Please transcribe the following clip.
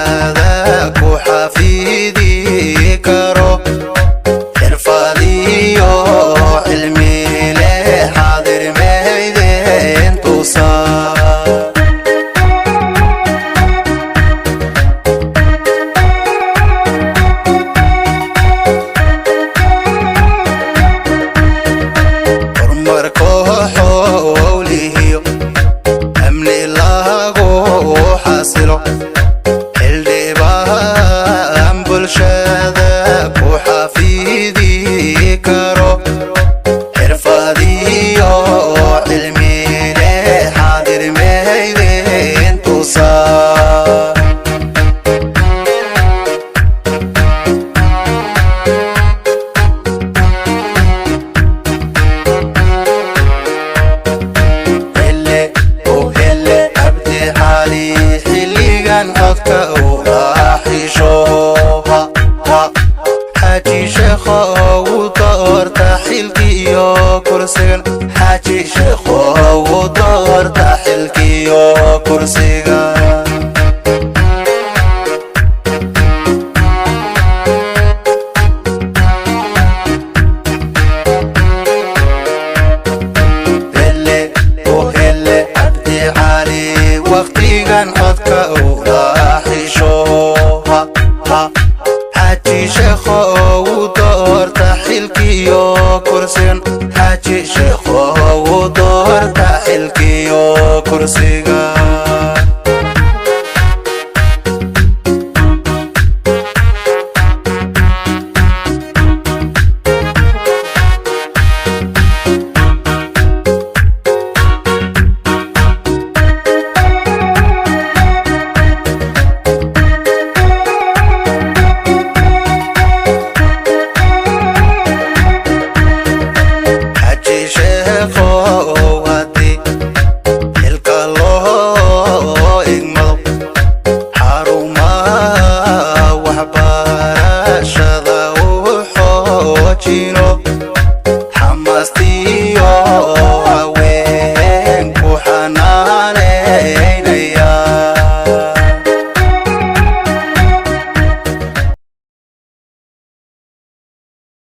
Bulshada ku xafidi karo, xirfadiyo cilmi leh, xaadir maydin tusaa. Horumarko xowlihiyo amni lagu xasilo, xildhibaan bulshada ku xafidi karo, xirfadiyo cilmi leh, xaadir maydin tusaa. Hele oo hele Cabdi Cali, xilligan codka u aaxisho. Xaaji Sheekho ugu doorta xilkiyo kursigan, Xaaji Sheekho ugu doorta xilkiyo kursiga. Hele oo hele Cabdi Cali, waqtigan codka u raaxisho. Xaaji Sheekho ugu doorta xilkiyo kursigan, Xaaji Sheekho ugu doorta xilkiyo kursiga.